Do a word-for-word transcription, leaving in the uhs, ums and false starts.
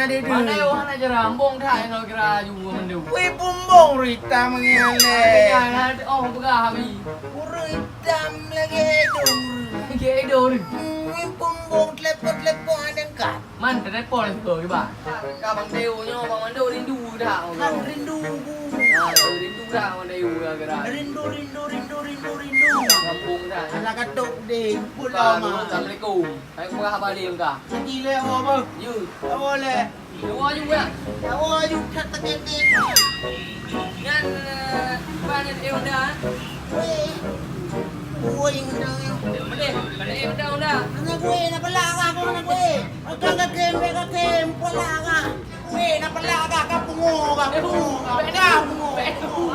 Ada tu. Mana yang hana jera, embong that yang kira aju mandum. Weh, bumbong rita mengelak. Ada yang ada, oh, peugah habis. Ureueng itam lagèe dong. Lagèe dong. Hmm, bumbong telepon-telepon ada angkat. Man telepon ke, Bang? Ka Bang Teo nyoe, Bang Mando rindu dah. Kan rindu ku. Ha, rindu dah Bang Teo dah kira. Rindu, rindu, rindu, rindu, rindu. Kampung dah. Alah katok deh, pulang mah. Assalamualaikum. Hai, peugah haba lé engka. Siti lé awak apa? Yu. Awak lé. Awak juga. Awak juga tak kete. Nyan, eh, mana dia udah? Weh. Woi, udah. Mana dia udah, udah? Anak gue, nak pelak kah kau, anak gue? Akan kau kem, kau kem, pelak kah? Gue, nak pelak kah? Kau pungo, kau pungo, kau pungo.